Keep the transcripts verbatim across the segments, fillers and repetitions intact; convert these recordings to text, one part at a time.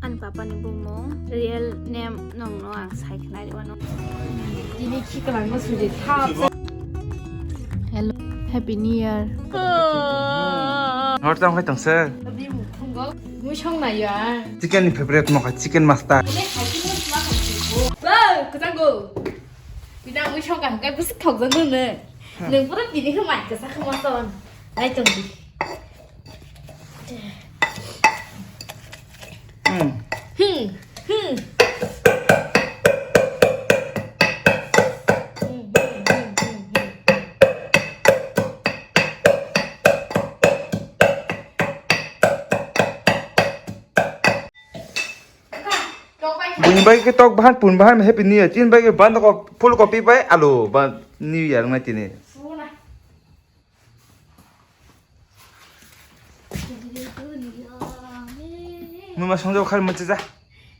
Ani papa ni bumung real name nongno ang sai khnai wano. Tini khiklangma sujui thap. Hello, Happy New Year. Hor tang khai tang sir. Tini mukhungo muisong nayo ang. Chicken ni favorite mokha chicken master. Ba, kwchanggo. Bini ang muisong kaham kai bwswk thokjak nung nung. Nung pura tini khe mai kwsa khe moson. Ai tong di. Hmm. Hmm. Hmm. Buini bai khe tok bahan pun bahan happy new year. Chini bai khe banda kok full copy bai alu ba new year ngai tini. Mui ma songjak khar machija.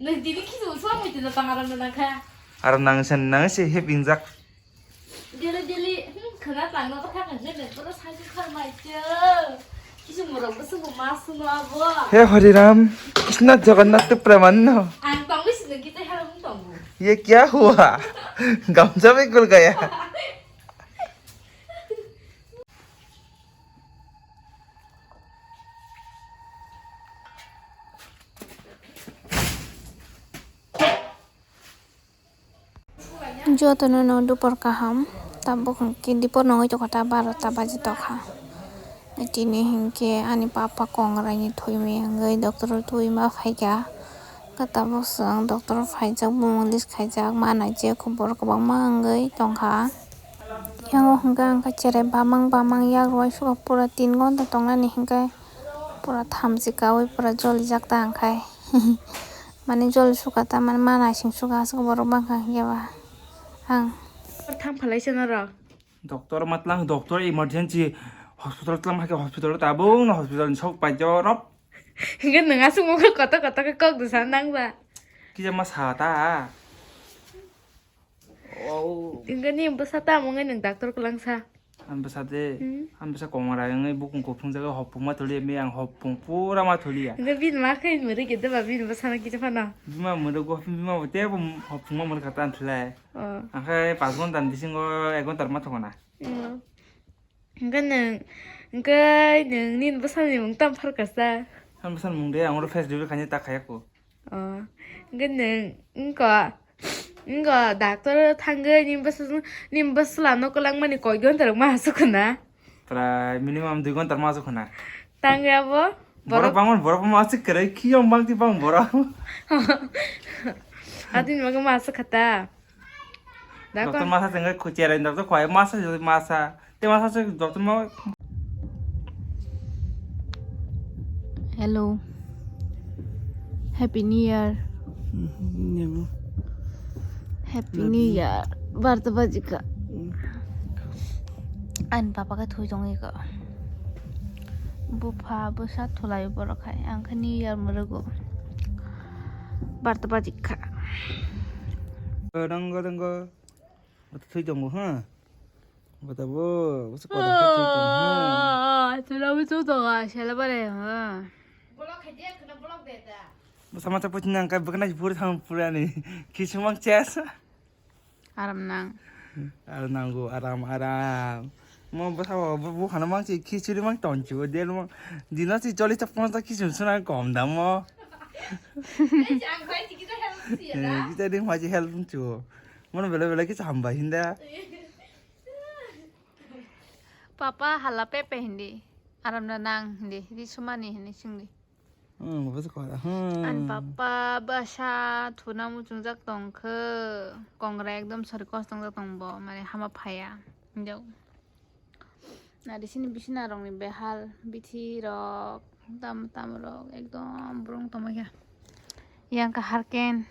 Nang tini khisu so mui tini tang aram nang kha. Aram nang sen nang se he bingjak. Dili dili khana tang no kha kan ne pura sai khar mai che. Khisu murok bu su ma su no abo. He Hari Ram, Krishna Jagannath Premanno. Ang tang wis ne kita haram tang bu. Ye kya hua? Gamcha bhi gul gaya. Jotono no dupor kaham, tabuk hwnkhe dipor nongwi tongkha ta barota baji tokha. Tini hwnkhe ani papa kongrai ni thwi maya wngwi doctor o twi ma phaikha. Khe tabuk swng doctor o phaijak, bumung list khaijak, ma naijak, borok kwbangma wngwi tongkha. Yang o hwnkhe ang khe cherai bamang bamang yak rwui suka pura tin gonta tongnani hwnkhe pura thamchi kaui pura jolijak ta ang khai. Mane joli suka ta mane ma naising suka aswk borok bangkha hwnkhe ba ang. Tham phalai se norok. Doctor ma tlang, doctor emergency hospital tlang hai khe hospital tabuk no hospital ni sok pai jorop. Hwnkhe nwng aswk mokol kotor kotor khe kok dwsa nang ba. Kisa ma sa ta. Oh. Hwnkhe ni bwsa tamo wngwi nwng doctor kwlangsa? Ang bwsa de, hmm, ang bwsa kongrai wngwi bukung kuphung jaga hopung ma tholiya, miyang hopung pura ma tholiya. Hwnkhe bini ma khe mwrwk khe deba bini bwsano kisa phano? Bima mwrwk go, bima bo tebo hopung ma mwrwk kha ta thlai. Oh. Ang khe paanch ghonta ni bisingo ek ghonta rwma thokna. Oh. Hwnkhe nwng, hwnkhe nwng nini bwsani mung tamo pharkasa? Ang bwsani mung de, ang oro face reveal khaina ta khaya kho. Oh, hwnkhe nwng wngkha, wngkha doctor thangwi nini bwsla, nini bwsla no kwlangmani koi ghonta rok ma aswk khna? Prai minimum dui ghonta ma aswk khna. Tangwi abo borok borok bangmani borok ma aswk kwrwi khiyong bangti bang borok. Adini bagwi ma aswk kha ta. Doctor masa tengke kuchera doctor khwai masa jodi masa te masa se doctor ma. Hello. Happy New Year. Nemo. Happy New Year. Barta bajika. Ani papa khe thwi tongwi kha. Bupha bwsa thulai borok hai ang khe New Year mwrwgo. Barta bajikha. Dango dango. Bata thwi tongo ha. Bata bo bwsa kotor khe thwi tongo ha. Thula bwsa tongo sela bare ha. Bwsa masa puchina ang kai bwkha nai phuri thang phuri ani. Kisumang chesa. Aram nang. Aram nango, aram, aram. Mo bwsa bo, bo, bo hana mang si khichuri mang tonchu, del mang. Dino si choli chapon sa khichuri suna kom da mo. Ang kai tiki ta help si ya da. Eh, kita ding maji help chu. Mo bela bela kicha hamba hinda. Papa hala pepe hindi. Aram na nang hindi. Di sumani hindi singdi. Hmm, bwsa kora. Hmm. Ani papa bwsa thuna muchungjak tongkhe. Kongra ekdom sori kostongjak tongbo, mane hama phaya. Hinjak. Nari sini bisina rokni behal, bithi rok, tam tam rok, ekdom burung tongma khe. Yang kahar ken.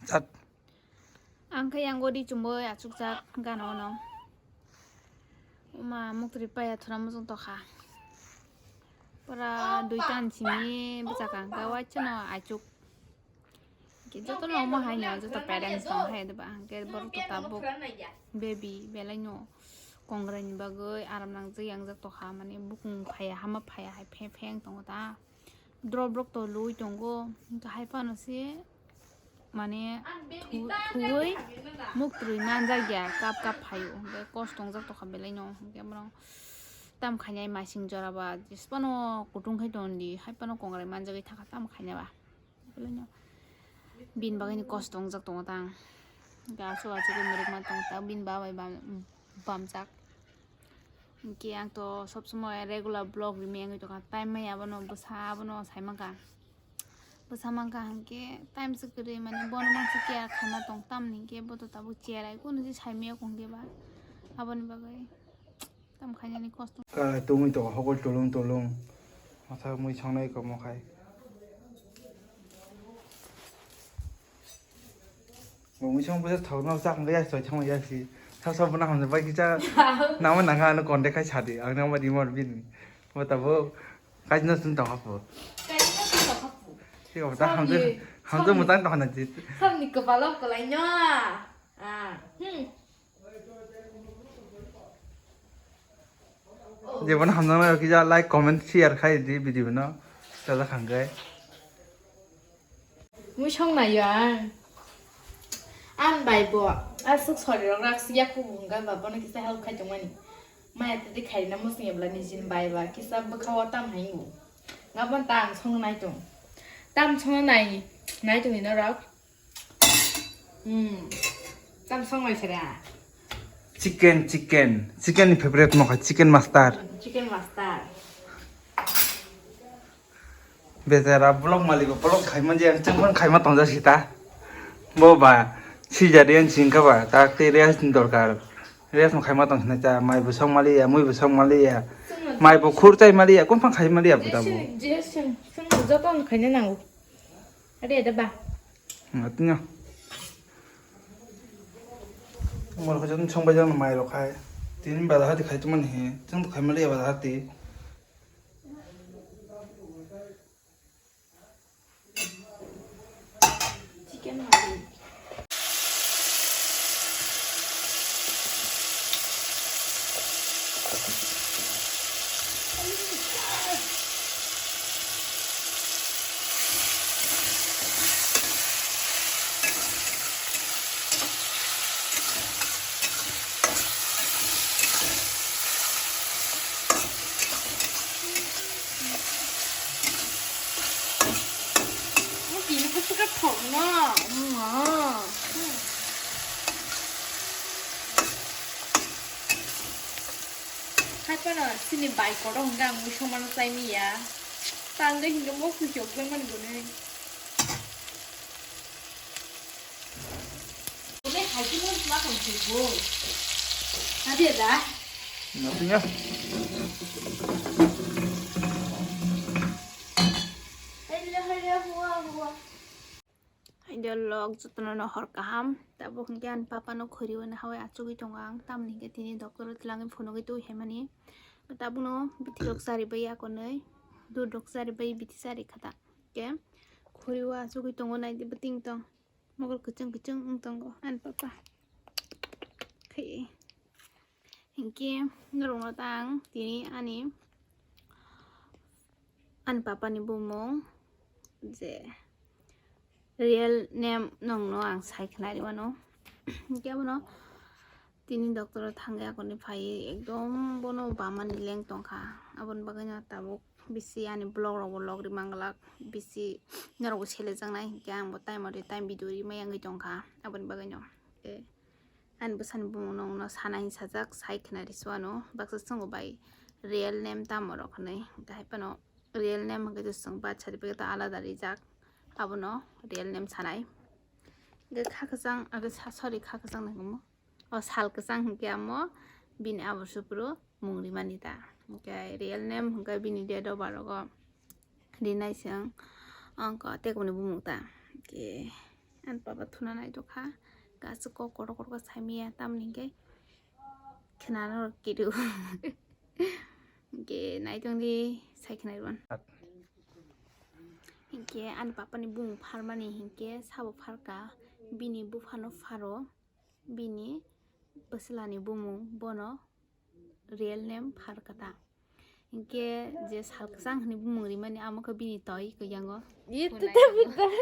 Chat. Ang khe yang gori chumbo achukjak gana ono. Uma muktri paya thura muchung tokha. Pura duitan simi bwsakang khe waisano achuk. Joto no omo hai no, joto parents tong hai deba, hwnkhe borok to tabuk baby belai no. Kongrai ni bagwi aram nangjak yangjak tongkha, mane bukung phaiya hama phaiya hai phe phe wng tongo ta. Drop rok to lui tongo, hwnkhe hai phano se mane thu-, thuwi muk twrwi manjak ya, kap kap phaio, hwnkhe kosto wngjak tongkha belai no, hwnkhe bono tam khainai masing jora ba jesa phano kutung khai tongdi, hai phano kongrai manjagwi thangkha tam khaina ba. Bini bagwi ni kosto wngjak tongo ta ang. Hwnkhe aswk aswk khe mwrwkma tongo ta bini ba bai bam-, bamjak. Hwnkhe ang to sob somoi regular vlog rimani wngwi tongkha. Time maya abono bwsa abono sai mankha. Bwsa mankha hwnkhe time se kwrwi mane bono mangsa care khaima tong tamni hwnkhe bo to tabuk cherai kunu se sai maya kong khe ba aboni bagwi. Tam khainani kosto. Ka tongwi tongo hokol tulung tulung. Masa mui songnai komo khai. Bo mui song bwsa thok no chak ngai soi thang ya si. Sa sa bana hamjak bai kicha. Nama nanga ano contact khai sadi. Ang nama di mor bin. Bo tabo kaji no sun tong hapo. Kaji no sun tong hapo. Sik ta hamjak hamjak mutang tong na jit. Samni kepala kolai nyo. Ah. Hmm. Jebono hamjaknai rok kisa like, comment, share khai di video no. Chajak hangkhe. Mui song nayo ang. Ang bai bo aswk sori rok rak si yakho hwnga ba bono kisa help khai tongmani. Maya tadi khairina musni ebla nijin bai ba kisa bwkha o tam hai ngu. Nga bon ta ang song nai tong. Tam song nai nai tong ni norok. Hmm. Tam song lai sera. Chicken, chicken. Chicken ni favorite mo kha, chicken master. Chicken master. Bejara vlog malik bo vlog khaima je, chwng phano khaima tongja sita. Bo ba, sijari ang singkha ba, tak te rest ni dorkar. Rest mo khaima tong sina cha, mai bo song maliya, mui bo song maliya. Mai bo khur chai maliya, kon phang khai maliya bo da bo. Jesi, jesi, song joto khaina nango. Ade da ba. Ngatnya. Mor kho jotun song bai jang mai rok khai. Tin bada hati khai tuman he. Tun khai mali bada hati. Chicken mali. Tini ko suka thok no. Hai pano sini bai kotor hwnka ang mui somano chai miya. Tangde hinke mo kuchok jang mani gune. Gune hai khe mo ma kon se bo. Ade da. Nothing else. Hai de, hai de, hua, hua. Hai de lok jotono no hor kaham. Tabuk hwnkhe ani papa no khuri o nahawai achugwi tongo ang. Tamni hwnkhe tini doctor o twlangwi phunugwi twi haimani. Tabukno bithi rok charibai akonwi. Dud rok charibai bithi chari khata. Hwnkhe khuri o achugwi tongo naidi bwtwing tong. Mokol kwchwng kwchwng wng tongo ani papa. Khai. Hinkhe norokno ta ang tini ani, ani papani bumung je real name nongno ang sai khwnari mano. Hinkhe abono tini doctor o thangwi akorni phaiwi ekdom bono bamani leng tongkha. Aboni bagwino tabuk bisi ani vlog rokbo log ri manglak, bisi norokbo selejaknai hinkhe angbo time mate time video rimai wngwi tongkha. Aboni bagwino. Ani bwsani bumung nongno sana hinwi sajak, sai khwnari suano. Baksa swngo bai real name tamo rok hinwi. Hwnkhe hai phano real name hwnkhe to chwng bacha rwbaikhe to alada rijak. Abono real name sanai. Hwnkhe kha kwchang, abo sa-, sorry, kha kwchang nai omo. O sal kwchang hwnkhe amo bini abo supro mung rimani ta. Hwnkhe real name hwnkhe bini date of birth rogo. Rinai se ang, ang ko tekmani bumung ta. Ke, ani papa thuna nai tokha. Kasu kok kotor kotor ko sai maya, tamni hwnkhe khwnano kiru. Ke, nai tongdi, sai khwnai rwan. Hwnkhe ani papani bumung pharmani hwnkhe sabo pharka, bini buphano pharo. Bini bwslani bumung bono Real name Pharkata. Hinkhe je Salkwchang hwnwi bumung rimani amo khe bini toi kwyango. Ye tete bidar.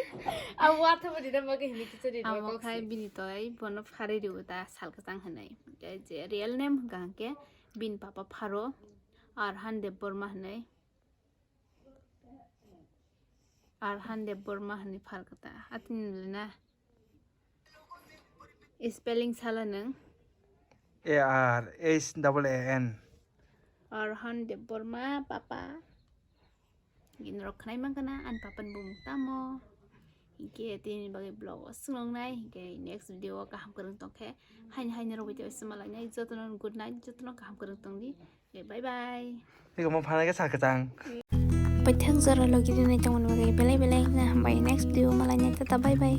Aw watha bari da mage hini kichari Amo khai bini toi bono pharwi rwo ta Salkwchang hwnwi. Hinkhe je real name hwnkha hinkhe bini papa Pharo, Arhan Debbarma hwnwi. Arhan Debbarma hwnwi Pharkata. Atini lina. Spelling sala nwng. A R H double A N. Arhan Debbarma papa. Gini rok khnai mankana ani papa ni bumung tamo. Hinkhe tini bagwi vlog o swrwngnai hinkhe next video o kaham kwrwng tongkhe haini haini rok video se malainai jotono good night jotono kaham kwrwng tongdi. Bye bye. Tiko mo phana ke Salkwchang. Paithak jora logi rinai tongmani bagwi belai belai na hambai next video malainai tata bye bye.